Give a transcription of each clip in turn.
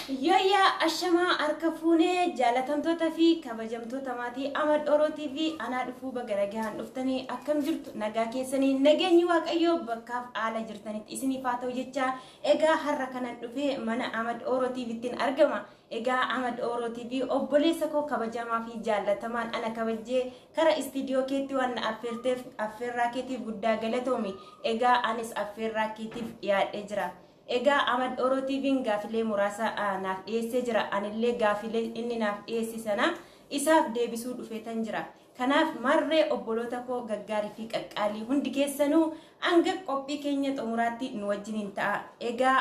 Yooyyaa ashamaa harka fuunee jaalatamtoota fi kabajamtoota maatii Amad Orootii fi anaa dhufuu baga nagaan dhuftanii. Akkam jirtu? Nagaa keessanii? Nageenyi Waaqayyoo bakkaaf haala jirtanitti isiniif haa ta'u jecha. Egaa har'a kanan dhufee mana Amad Orootiifittiin argama. Egaa Amad Orootii fi obboleessa koo kabajamaa fi jaalatamaan ana kabajjee kara istiidiyoo keetti waan na affeerteef affeerraa keetiif guddaa galatoomi. Egaa anis affeerraa keetiif dhiyaadhee jira. Egaa Amad Oroo TV'n gaafilee muraasa naaf dhiyeessee jira. Anillee gaafilee inni naaf dhiyeesse sana isaaf deebisuu dhufeetan jira. Kanaaf marree obboloota koo gaggaarii fi qaqqaalii hundi keessanuu hanga qophii keenya xumuraatti nu wajjiniin ta'a. Egaa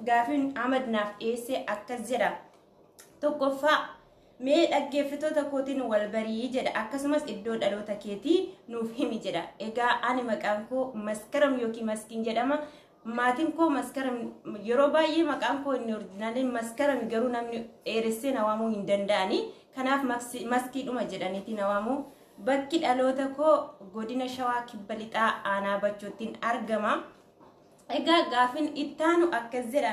gaafiin Amad naaf dhiyeesse akkas jedha. Tokkoffaa, mee dhaggeeffatoota kootiin wal barii jedha. Akkasumas iddoo dhaloota keetii nuuf himi jedha. Egaa ani maqaan koo Maskaram yookiin Maskiin jedhama. Maatiin koo Maskaram, yeroo baay'ee maqaan koo inni orjinaaliin Maskaram, garuu namni dheeressee na waamuu hin danda'ani. Kanaaf Maskiidhuma jedhaniiti na waamu. Bakki dhaloota koo godina Shawaa Kibba Lixaa aanaa Bachoottiin argama. Egaa gaafin ittaanu akkas jedha.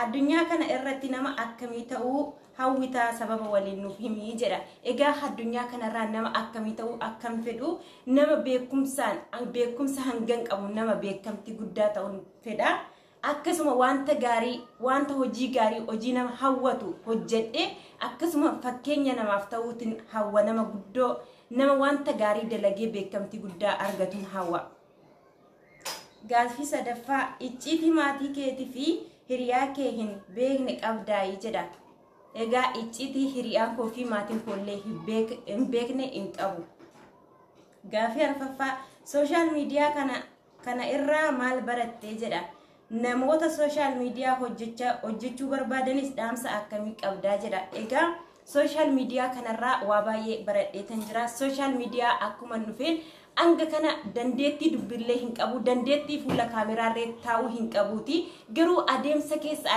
Addunyaa kana irratti nama akkamii ta'uu hawwitaa, sababa waliin nuuf himii jedha. Egaa addunyaa kanarraa nama akkamii ta'uu akkam fedhu? Nama beekumsaan, beekumsa hangan qabu, nama beekamtii guddaa ta'uun fedha. Akkasuma wanta gaarii, wanta hojii gaarii, hojii nama hawwatu hojjedhe akkasuma fakkeenya namaaf ta'uutiin hawwa. Nama guddoo, nama wanta gaarii dalagee beekamtii guddaa argatuun hawwa. Gaaffii sadaffaa, icciitii maatii keetii fi hiriyaa kee hin beekne qabdaayii jedha. Egaa icciitii hiriyaan koo fi maatiin koollee hin beekne hin qabu. Gaaffii arfaffaa, social media kana irraa maal barattee jedha. Namoota social media hojjechuu barbaadanis dhaamsa akkamii qabdaa jedha. Egaa social media kanarraa waa baay'ee baradheetan jira. Social media akkuma dhufeen hanga kana dandeettii dubbillee hin qabu, dandeettii fuula kaameraarree taa'uu hin qabuuti. Garuu adeemsa keessa,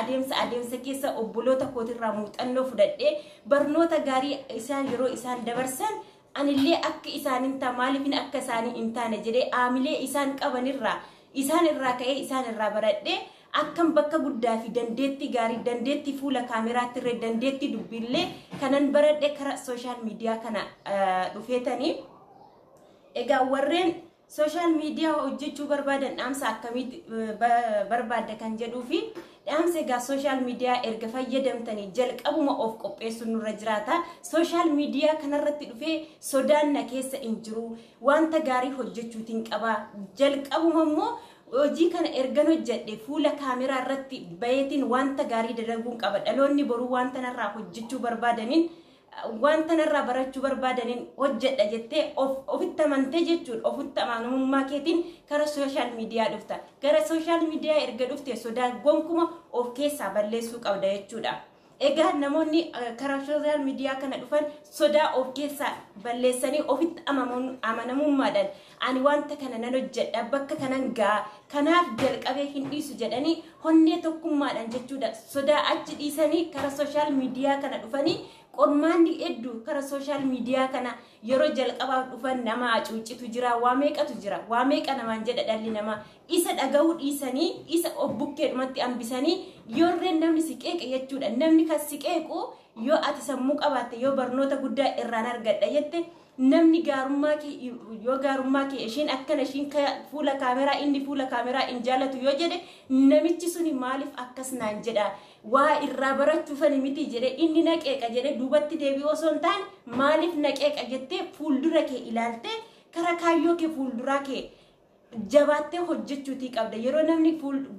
adeemsa keessa obboloota kootirraa muuxannoo fudhadhee, barnoota gaarii isaan yeroo isaan dabarsan, anillee akka isaan hin ta'a, maaliifin akka isaanii hin taane jedhee aamilee isaan qabanirraa, isaan irraa ka'ee, isaan irraa baradhee akkam bakka guddaa fi dandeettii gaarii, dandeettii fuula kaameraatti irree, dandeettii dubbiillee kanan baradhe kara social media kana dhufeetanii. Egaa warreen social media hojjechuu barbaadan dhaamsa akkamitti barbaadda kan jedhuu fi dhaamsa, egaa social media erga fayyadamtanii jalqabuma of qopheessuun nurra jiraata. Social media kanarratti dhufee sodaan na keessa hin jiru. Wanta gaarii hojjechuutiin qaba. Jalqabuma immoo hojii kana ergan hojjedhe fuula kaameraa irratti bayeetiin wanta gaarii dalaguun qaba. Dhaloonni boruu wanta narraa hojjechuu barbaadaniin, wanta narraa barachuu barbaadaniin hojjedha jettee ofitti amantee jechuudha. Ofitti amanamummaa keetiin gara social media dhufta. Gara social media erga dhufte sodaa gonkuma of keessaa balleessuu qabda jechuudha. Egaa namoonni karaa social media kana dhufan sodaa of keessaa balleessanii ofitti amanamummaadhaan ani wanta kana nan hojjedha, bakka kanan ga'a, kanaaf jalqabee hin dhiisu jedhanii honnee tokkummaadhaan jechuudha. Sodaa achi dhiisanii karaa social media kana dhufanii, qormaanni hedduu karaa social media kana yeroo jalqabaaf dhufan nama hacuucitu jira, waa meeqatu jira, waa meeqa namaan jedha dhalli namaa. Isa dhaga'uu dhiisanii, isa of bukkeedhumatti hambisanii, yoorreen namni si qeeqe jechuudha. Namni kan si qeequ yoo ati sammuu qabaatte, yoo barnoota guddaa irraan argadha jette, namni gaarummaa kee, yoo gaarummaa kee ishiin akkana, ishiin fuula kaameraa, inni fuula kaameraa hin jaallatu yoo jedhe, namichi suni maaliif akkas naan jedha, waa irraa barachuufani miti jedhe, inni na qeeqa jedhe duubatti deebi'uu osoo hin taane, maaliif na qeeqa jettee fuuldura kee ilaaltee kara kaayyoo kee fuulduraa kee jabaattee hojjechuutii qabda. Yeroo namni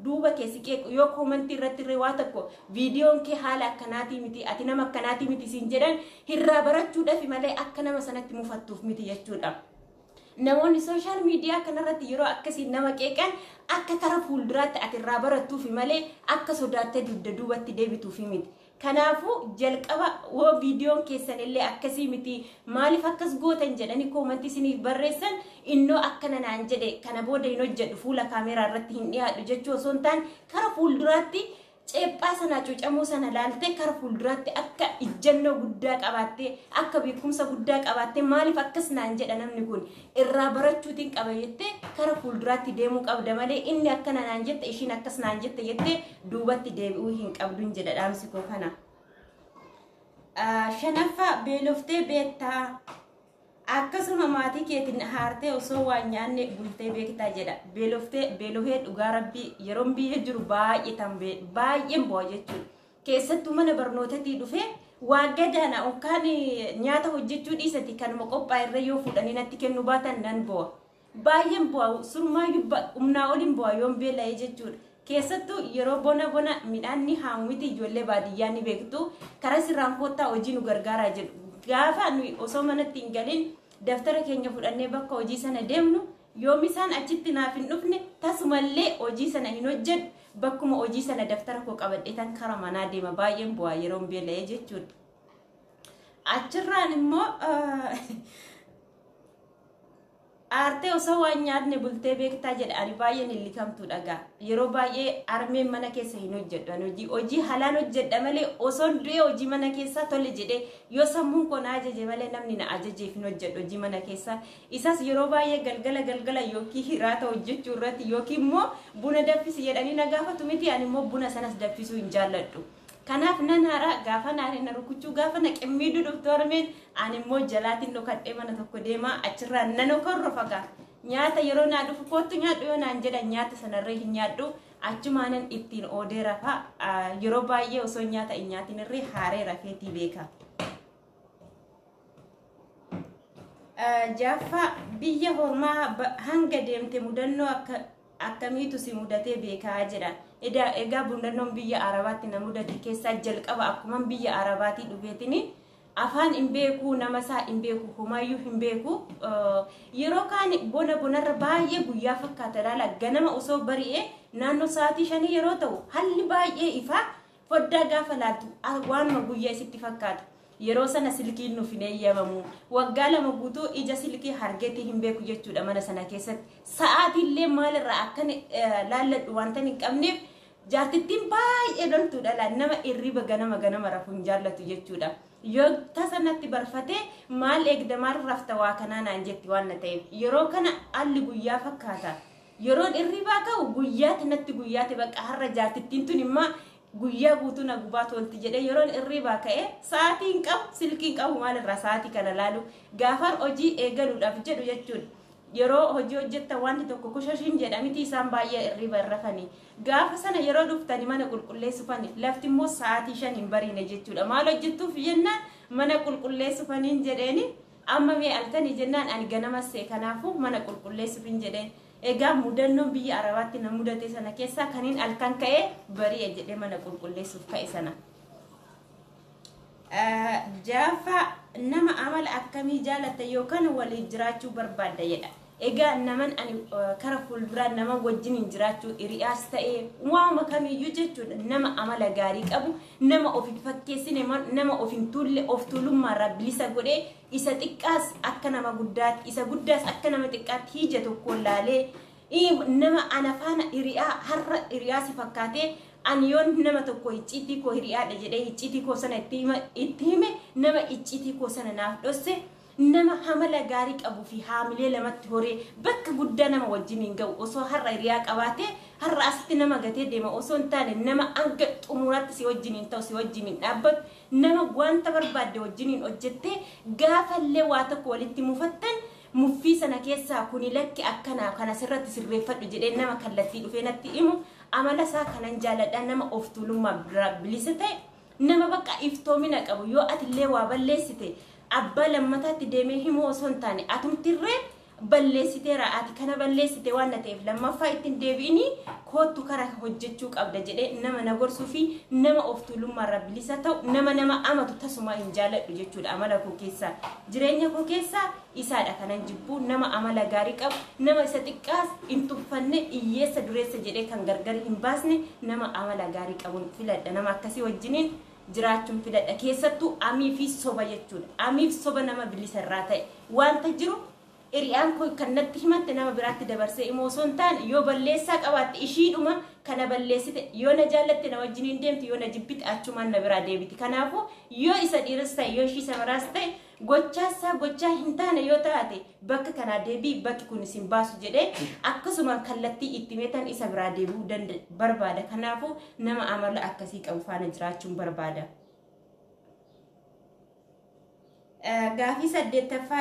duuba kee si qeequ, yoo koomantii irratti illee waa tokko viidiyoon kee haala akkanaatii miti, ati nama akkanaatii miti siin jedhan, irraa barachuudhaaf malee akka nama sanatti mufattuuf miti jechuudha. Namoonni social media kanarratti yeroo akkasiin nama qeeqan akka kara fuulduraatti ati irraa barattuufi malee akka sodaattee dugda duubatti deebituufi miti. Kanaafuu jalqaba woo viidiyoon keessan illee akkasii miti, maaliif akkas gootan jedhanii koomantii isiniif barreessan, innoo akkana naan jedhe, kana booda hin hojjedhu, fuula kaameraa irratti hin dhiyaadhu jechuu osoo hin taane, kara fuulduraatti Ceephaa sana cuucamuu sana laaltee kara fuulduraatti akka ijjannoo guddaa qabaattee, akka beekumsa guddaa qabaattee, maaliif akkas naan jedha namni kun, irraa barachuutiin qaba jettee kara fuulduraatti deemuu qabda malee, inni akkana naan jette, ishiin akkas naan jette jettee duubatti deebi'uu hin qabduun jedha dhaamsi koo kana. Shanaffaa, beeloftee beektaa? Akkasuma maatii keetiin haartee osoo waan nyaanne bultee beektaa jedha. Beeloftee, beelofee dhugaa rabbii yeroon biyya jiru baay'ee tan baay'een bu'a jechuudha. Keessattuu mana barnootaatii dhufee waa gadaana yookaan nyaata hojjechuu dhiisati, kanuma qophaa'e irra yoo fuudhanii natti kennu baatan nan bu'a. Baay'een bu'a, surmaayyuu humnaa oliin bu'a yoon beela'ee jechuudha. Keessattuu yeroo bona bona midhaan ni haamu miti, ijoollee baadiyyaa ni beektu, karaa sirraan koottaa hojii nu gargaaraa jedhu. Gaafa nuyi osoo manatti hin galin daftara keenya fudhannee bakka hojii sana deemnu, yoom isaan achitti naaf hin dhufne tasumallee hojii sana hin hojjedhu, bakkuma hojii sana daftara koo qabadhee tan kara manaa deema. Baay'een bu'aa yeroon beela'ee jechuudha. Achirraan immoo aartee osoo waan nyaatne bultee beektaa jedha. Ani baay'een hin likamtu dhagaa. Yeroo baay'ee armeen mana keessa hin hojjedhu. Ani hojii halaan hojjedha malee osoon du'ee hojii mana keessaa tole jedhee yoo sammuun koo na ajaje malee namni na ajajeef hin hojjedhu hojii mana keessaa. Isas yeroo baay'ee galgala galgala yookiin hiraata hojjechuu irratti yookiin immoo buna danfisi jedhanii na gaafatu miti, ani immoo buna sanas danfisuu hin jaalladhu. Kanaaf nan haara, gaafa naan na rukuchuu, gaafa na qimmiiduu dhuftu harmeen, ani immoo jalaatiin dhokadhee mana tokko deemaa, achirraa nan okorrofa gaa. Nyaata yeroo naa dhufu, kootu nyaadhu yoo naan jedhan, nyaata sanarree hin nyaadhu, achumaanan ittiin oodee rafa. Yeroo baay'ee osoo nyaata hin nyaatin irree haaree rafeetii beeka. Jaaffaa, biyya hormaa hanga deemte mudannoo akkamiitu si mudatee beekaa jedha. Egaa mudannoon biyya Arabaatti na mudate keessaa jalqaba akkuma biyya Arabaatii dhufeetini afaan hin beeku, nama isaa hin beeku, homaayyuu hin beeku. Yeroo kaan bona bonarra baay'ee guyyaa fakkaata laala, ganama osoo bari'ee naannoo sa'aatii 5 yeroo ta'u halli baay'ee ifaa, foddaa gaafa laaltu waanuma guyyaa isitti fakkaata. Yeroo sana silkiin nuuf hin eeyyamamu. Waggaa 2 guutuu ija silkii hargeetii hin beeku jechuudha mana sana keessatti. Sa'aatiillee maalirraa akkan laalladhu wanta hin qabneef, jaartittiin baay'ee loltuudha laa, nama irriba ganama ganama rafu hin jaallatu jechuudha. Yoo tasa natti barfatee, maal eegda, maal rafta, waa kanaa naan jetti waan na ta'eef. Yeroo kana alli guyyaa fakkaata. Yeroon irribaa ka'u guyyaati natti guyyaati, bakka har'a jaartittiin tun immoo guyyaa guutuu na gubaa tolti jedhee yeroon irribaa ka'e, sa'aatii hin qabu, silkii hin qabu, maalirraa sa'aatii kana laalu? Gaafaan hojii eegaluudhaaf jedhu jechuudha. Yeroo hojii hojjettan wanti tokko kushashiin jedhamiti, isaan baay'ee irriba hin rafanii. Gaafa sana yeroo dhuftani mana qulqulleessufani, lafti immoo sa'aatii 5 hin bariine jechuudha. Maal hojjettuuf jennaan, mana qulqulleessufaniin jedheeni. Amma mee halkanii jennaan, ani ganama see, kanaafuu mana qulqulleessuufin jedheen. Egaa mudannoon biyya Arabaatti na mudate sana keessaa kaniin halkan ka'ee bari'e jedhee mana qulqulleessuuf ka'e sana. Jaaffaa, nama amala akkamii jaalatta yookaan waliin jiraachuu barbaadda jedha. Egaa naman ani kara fuulduraa nama wajjin hin jiraachuu, hiriyaas ta'ee waama kamiyyuu jechuudha, nama amala gaarii qabu, nama of hin fakkeessine, nama of hin tuulle, of tuulummaarraa bilisa godhee, isa xiqqaas akka nama guddaatti, isa guddaas akka nama xiqqaatti hija tokkoon laalee, nama ana faana hiriyaa har'a hiriyaa si fakkaatee, ani yoon nama tokko icciitii koo hiriyaadha jedhee icciitii koo sana itti hime, nama icciitii koo sana naaf dhosse, nama hamala gaarii qabuu fi haamilee lamatti horee bakka guddaa nama wajjin hin ga'u, osoo har'a hiriyaa qabaatee har'a asitti nama gatee deema osoo hin taane, nama hanga xumuraatti si wajjin hin ta'u, si wajjin hin dhaabbatu, nama wanta barbaadde wajjin hin hojjettee, gaafallee waa tokko walitti mufattan muffii sana keessaa kuni lakki akkanaa kana sirratti sirreeffadhu jedhee nama kallattii dhufee natti himu, amala isaa kanan jaaladha. Nama of tuulummaa bilisa ta'e, nama bakka iftoomina qabu, yoo atillee waa balleessite abbaa lammataatti deemee himuu osoo hin taane, atumtirree balleessiteera, ati kana balleessite waan na ta'eef lammaffaa ittiin deebi'inii koottu kara hojjechuu qabda jedhee nama na gorsuu fi nama of tuulummaarraa bilisa ta'u, nama nama amatu tasuma hin jaalladhu jechuudha. Amala koo keessaa, jireenya koo keessaa isaadha kanan jibbu. Nama amala gaarii qabu, nama isa xiqqaas hin tuffanne, hiyyeessa dureessa jedhee kan gargar hin baasne, nama amala gaarii qabuun filadha, nama akkasii wajjiniin jiraachuun filadha. Keessattuu amii fi soba jechuudha, amiif soba nama bilisa irraa ta'e, wanta jiru Hiriyaan koo kan natti himatte nama biraatti dabarsee immoo osoo hin taane yoo balleessaa qabaatte ishiidhuma kana balleessite yoo na jaallatte na wajjin hin deemti yoo na jibbite achumaan na biraa deebiti. Kanaafuu yoo isa dhiiras ta'e yoo ishii shamaraas ta'e gochaasaa gochaa hin taane yoo taate bakka kanaa deebii bakki kun isin baasu jedhee akkasuma kallattii itti meetan isa biraa deebi'uu barbaada. Kanaafuu nama amala akkasii qabu faana jiraachuun barbaada. Gaafii 8ffaa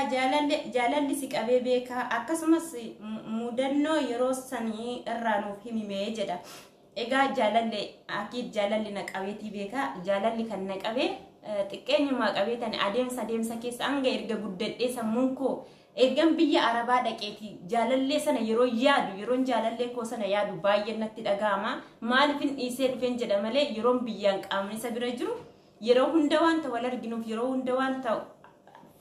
jaalalli si qabee beekaa akkasumas mudannoo yeroo sanii irraa nuuf himimee jedha. Egaa jaalalli akiid jaalalli na qabeetii beekaa jaalalli kan na qabee xiqqeenyumaa qabee tani adeemsa keessa hanga erga guddadhee sammuun koo ergan biyya Arabaa dhaqeeti jaalallee sana yeroo yaadu yeroon jaalallee koo sana yaadu baay'ee natti dhaga'ama. Maaliifin dhiisee dhufeen jedha malee yeroon biyyaan qaamni isa bira jiru yeroo hunda wanta wal arginuuf yeroo hunda wanta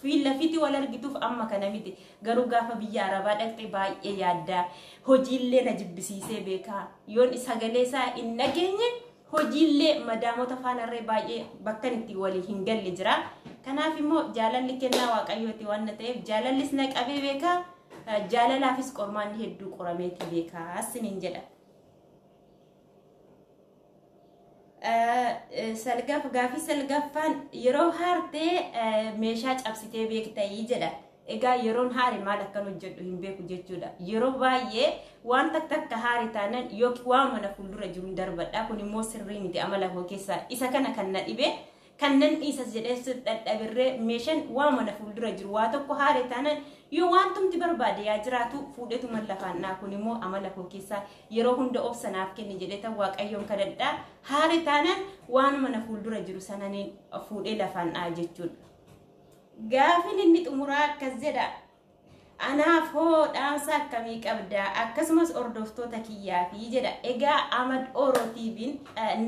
fiilla fiiti wal argituuf amma kana miti. Garuu gaafa biyya Arabaa dhaqxe baay'ee yaaddaa hojiillee na jibbisiisee beekaa yoon sagalee isaa hin dhageenye hojiillee madaamota faanarree baay'ee bakkan itti walii hin galle jira. Kanaaf immoo jaalalli kennaa waaqayyooti waan ta'eef jaalallis na qabee beekaa jaalalaafis qormaanni hedduu qorameeti beekaa siniin jedha. Salgaaf gaafii salgaffaan yeroo haartee meeshaa cabsitee beektayii jedha. Egaa yeroon haare maal akkan hojjedhu hin beeku jechuudha. Yeroo baay'ee waan takka haare taanan yookiin waan mana fuuldura jiru darbadha. Kun immoo sirrii miti amala koo keessaa isa kana kan na dhibe kan nan dhiisas jedhee dadhabirree meeshaan waan mana fuuldura jiru waa tokko haare taanan yoo wantumti barbaade yaa jiraatu fuudheetuma lafaan dhaa. Kun immoo amala koo keessaa yeroo hunda obsa naaf kenni jedhee tan waaqayyoon kadhadhaa haare taanan waan mana fuuldura jiru sananiin fuudhee lafaan dhaa jechuudha. Gaafin inni xumuraa akkas jedha. Anaaf hoo dhaamsa akkamii qabda akkasumas hordoftoota kiyyaafi jedha. Egaa Ahmad Oro TV'n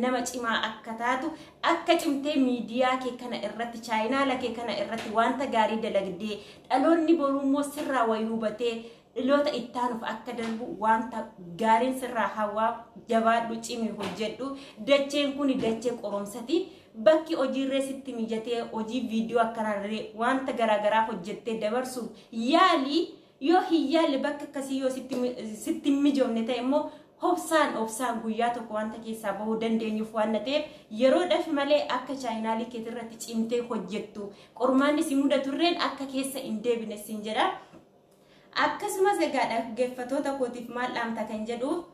nama cimaa akka taatu akka cimtee miidiyaa kee kana irratti chaayinaala kee kana irratti wanta gaarii dalagdee dhaloonni boruu immoo sirraa wayii hubatee dhaloota ittaanuuf akka darbu wanta gaariin sirraa hawaa jabaadhu cimii hojjedhu. Dacheen kun dachee qoromsati. Bakki hojiirree sitti mijatee hojii viidiyoo akkanarree wanta garaagaraa hojjettee dabarsuuf yaalii yoo hin yaalle bakka akkasii yoo sitti mijoomne ta'e immoo obsaan guyyaa tokko wanta keessaa bahuu dandeenyuuf waan ta'eef yeroodhaaf malee akka chaayinaalii keetirratti cimtee hojjettu qormaanni si mudaturreen akka keessa hin deebine siin jedha. Akkasumas egaa dhaggeeffattoota kootiif maal dhaamta kan jedhuuf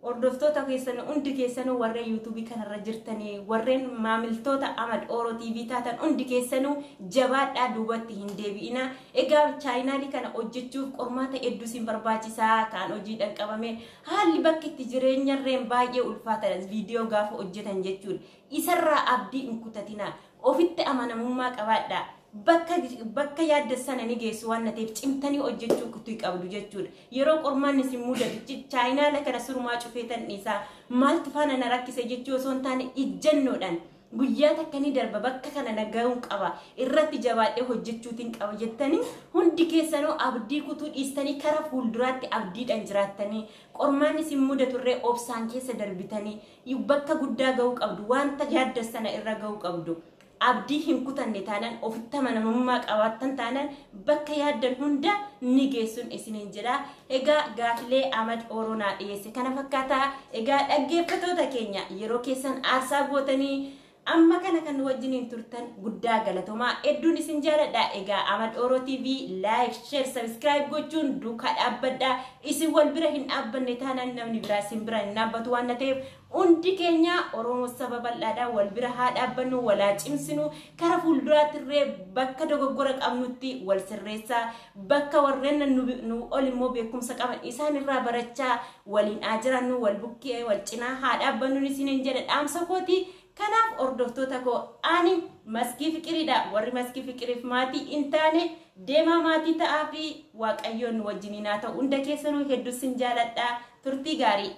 hordoftoota keessan hundi keessanuu warreen yuutuubii kanarra jirtanii warreen maamiltoota Ahmad Oro TV taatan hundi keessanuu jabaadhaa duubatti hin deebi'ina. Egaa chaayinaalii kana hojjechuuf qormaata hedduu isin barbaachisaa kaan hojiidhaan qabame haalli bakki itti jireenyarreen baay'ee ulfaataadha viidiyoo gaafa hojjetan jechuudha. Isarraa abdii hin kutatina ofitti amanamummaa qabaadhaa. Bakka yaadda sana ni geessu waan ta'eef cimtanii hojjechuu kutuu qabdu jechuudha. Yeroo qormaanni isin mudatu chaayinaala kana surumaa cufeetan dhiisaa maaltu faana na rakkise jechuu osoo hin taane ijjannoodhaan guyyaa takka ni darba bakka kana na ga'uun qaba irratti jabaadhee hojjechuutiin qaba jettanii hundi keessanuu abdii kutuu dhiistanii kara fuulduraatti abdiidhaan jiraattanii qormaanni isin mudaturree obsaan keessa darbitanii bakka guddaa ga'uu qabdu wanta yaadda sana irra ga'uu qabdu. Abdii hin kutanne taanaan ofitti amanamummaa qabaattan taanaan bakka yaaddan hunda ni geessuun isiniin jedha. Egaa gaafilee Ahmad Oro naa dhiyeesse kana fakkaataa. Egaa dhaggeeffattoota keenya yeroo keessan aarsaa gootanii amma kana kan wajjiniin turtan guddaa galatoomaa hedduun isin jaaladha. Egaa Ahmad Oro TV like, share, subscribe gochuun duukaa dhaabbadha. Isin wal bira hin dhaabbanne taanaan namni biraa isin bira hin dhaabbatu waan ta'eef hundi keenya Oromoo saba bal'aadha wal bira haa dhaabbannu walaa cimsinu kara fuulduraattirree bakka dogoggora qabnutti wal sirreessaa bakka warreen nu ol immoo beekumsa qaban isaan irraa barachaa waliin haa jiraannu wal bukkee wal cinaa haa dhaabbannu isiniin jedha dhaamsa kooti. Kanaaf hordoftoota koo ani Maskii Fiqiriidha. Warri Maskii Fiqiriif maatii hin taane deemaa maatii ta'aa fi Waaqayyoon nu wajjiniin haa ta'u. Hunda keessanuu hedduu sin jaaladha. Turtii gaarii.